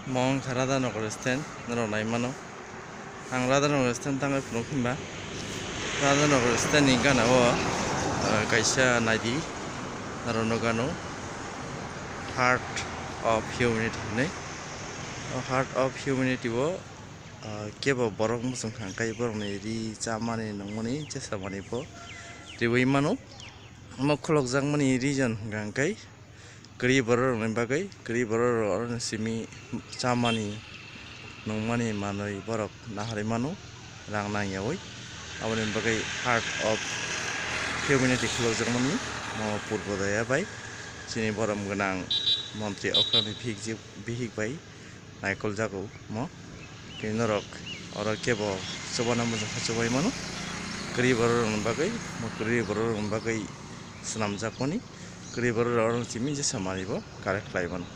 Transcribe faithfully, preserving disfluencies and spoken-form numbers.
Mo wngkha Radhanagar stand, norok nai mano. Ang Radhanagar stand tangwi phunuk himba. Radhanagar stand ni gana o, ah, kaisa naidi, norok no gano Heart of Humanity hinwi. O Heart of Humanity o, ah, kebo borok muchung kha hwnkhe borokni ri chamani nungmani chesamani bo riwi mano. Omo khulokjakmani reason hwnkha hwnkhe kwrwi borok rokni bagwi, kwrwi borok rok oro simi chamani nungmani manwi borok naharwi mano, rang nangyawi. Aboni bagwi Heart of Humanity khulokjakmani mo Purbo Daya bai chini borom gwnang montri okrani bihik je-, bihik bai naikoljago mo. Tei norok oro kebo chubana muchung khe chubai mano. Kwrwi borok rokni bagwi, mo kwrwi borok rokni bagwi swnamjakmani. Kwrwi borok rok oro simi jesa manwi bo collect khlai mano.